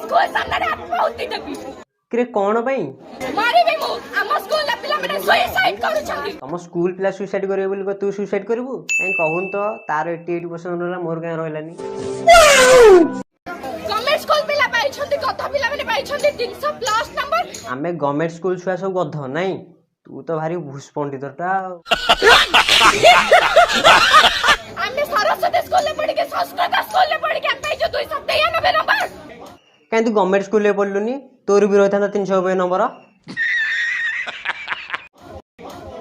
School ସାମ୍ନାରେ ଆତ୍ମାହୁତି ଦେବି। କିରେ, କ'ଣ ପାଇଁ? ମାରିବି ମୁଁ। ଆମ ସ୍କୁଲରେ ପିଲାମାନେ ସୁଇସାଇଡ୍ କରୁଛନ୍ତି। ତମ ସ୍କୁଲ ପିଲା ସୁଇସାଇଡ୍ କରିବେ ବୋଲି କଣ ତୁ ସୁଇସାଇଡ୍ କରିବୁ? କାଇଁ କହୁନୁ ତ, ତାର 88% ରହିଲା, ମୋର କାଇଁ ରହିଲାନି? ଗଭର୍ଣ୍ଣମେଣ୍ଟ ସ୍କୁଲ ପିଲା ପାଇଛନ୍ତି, ଗଧ ପିଲାମାନେ ପାଇଛନ୍ତି 300 ପ୍ଲସ୍ ନମ୍ବର। ଆମେ ଗଭର୍ଣ୍ଣମେଣ୍ଟ ସ୍କୁଲ ଛୁଆ ସବୁ ଗଧ ନାଇଁ? ତୁ ତ ଭାରି ଭୁସ୍ ପଣ୍ଡିତଟା ଆଉ। ଆମେ ସରସ୍ୱତୀ ସ୍କୁଲରେ ପଢିକି, ସଂସ୍କୃତ ସ୍କୁଲରେ ପଢିକି ଆମେ ପାଇଛୁ 293 ନମ୍ବର। କାଇଁ ତୁ ଗଭର୍ଣ୍ଣମେଣ୍ଟ ସ୍କୁଲରେ ପଢିଲୁନି? ତୋର ବି ରହିଥାନ୍ତା 300 ନମ୍ବର।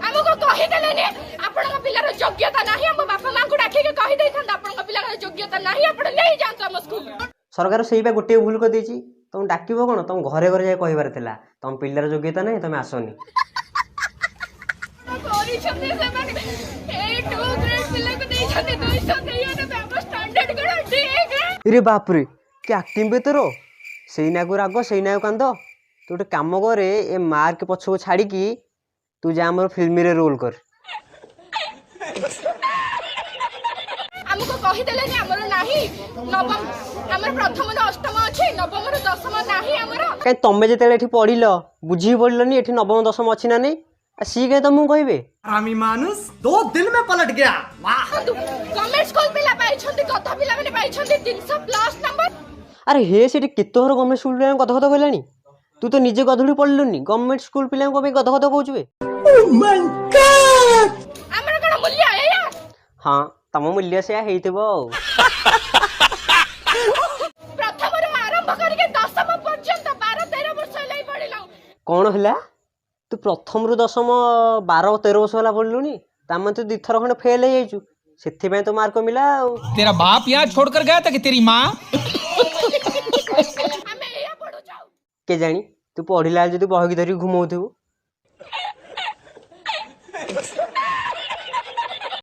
ଆମକୁ କହିଦେଲେନି ଆପଣଙ୍କ ପିଲାର ଯୋଗ୍ୟତା ନାହିଁ। ଆମ ବାପା ମାଙ୍କୁ ଡାକିକି କହିଦେଇଥାନ୍ତା, ଆପଣଙ୍କ ପିଲାର ଯୋଗ୍ୟତା ନାହିଁ, ଆପଣ ନେଇଯାଆନ୍ତୁ ଆମ ସ୍କୁଲରୁ। ସରକାର ସେଇ ବା ଗୋଟିଏ ଭୁଲ କରିଦେଇଛି। ତମକୁ ଡାକିବ କ'ଣ, ତମ ଘରେ ଘରେ ଯାଇ କହିବାର ଥିଲା, ତମ ପିଲାର ଯୋଗ୍ୟତା ନାହିଁ, ତମେ ଆସନି। କରିଛନ୍ତି ସେମାନେ ଏ ଟୁ ଗ୍ରେଡ୍ ପିଲାକୁ ଦେଇଛନ୍ତି 293। ଆମ ଷ୍ଟାଣ୍ଡାର୍ଡ କ'ଣ ଡି ଗ୍ରେଡ୍? ଇରେ ବାପରେ, କି ଆକ୍ଟିଂ ବେ ତୋର! ସେଇ ନାକୁ ରାଗ, ସେଇ ନାକୁ କାନ୍ଦ। ତୁ ଗୋଟେ କାମ କରେ, ଏ ମାର୍କ ପଛକୁ ଛାଡ଼ିକି ତୁ ଯା ଆମର ଫିଲ୍ମରେ ରୋଲ୍ କର। ଆମକୁ କହିଦେଲେନି ଆମର ନାହିଁ ନବମ, ଆମର ପ୍ରଥମରୁ ଅଷ୍ଟମ ଅଛି, ନବମରୁ ଦଶମ ନାହିଁ ଆମର। କାଇଁ ତମେ ଯେତେବେଳେ ଏଠି ପଢିଲ, ବୁଝିକି ପଢିଲନି ଏଠି ନବମ ଦଶମ ଅଛି ନା ନାହିଁ? ଆଉ ସିଏ କାଇଁ ତମକୁ କହିବେ? हरामी मानुस दो दिल में पलट गया, वाह! ଗଭର୍ଣ୍ଣମେଣ୍ଟ ସ୍କୁଲ ପିଲା ପାଇଛନ୍ତି, ଗଧ ପିଲାମାନେ ପାଇଛନ୍ତି 300 ପ୍ଲସ୍ ନମ୍ବର। ଆରେ ହେ, ସେଠି କେତେ ଘର ଗଭର୍ଣ୍ଣମେଣ୍ଟ ସ୍କୁଲ ପିଲାଙ୍କୁ ଗଧ ଗଧ କହିଲାଣି। ତୁ ତ ନିଜେ ଗଧୁଡ଼ି ପଢିଲୁନି, ଗଭର୍ଣ୍ଣମେଣ୍ଟ ସ୍କୁଲ ପିଲାଙ୍କୁ କଣ ପାଇଁ ଗଧ ଗଧ କହୁଛୁ ବେ? ଆମର କ'ଣ ମୂଲ୍ୟ ଏଇଆ? ହଁ, ତମ ମୂଲ୍ୟ ସେୟା ହେଇଥିବ ଆଉ। ପ୍ରଥମରୁ ଆରମ୍ଭ କରିକି ଦଶମ ପର୍ଯ୍ୟନ୍ତ 12-13 ବର୍ଷ ହେଲା ପଢିଲୁ। କ'ଣ ହେଲା? ତୁ ପ୍ରଥମରୁ ଦଶମ 12-13 ବର୍ଷ ହେଲା ପଢିଲୁଣି, ତା ମାନେ ତୁ 2ଥର ଖଣ୍ଡେ ଫେଲ୍ ହେଇଯାଇଛୁ, ସେଥିପାଇଁ ତୋ ମାର୍କ କମିଲା ଆଉ। तेरा बाप यहाँ छोड़कर गया था कि तेरी माँ? ଆମେ ଏଇଆ ପଢୁଛୁ। କେଜାଣି, ତୁ ପଢିଲା ବେଳେ ଯଦି ବହିକି ଧରିକି ଘୁମଉଥିବୁ।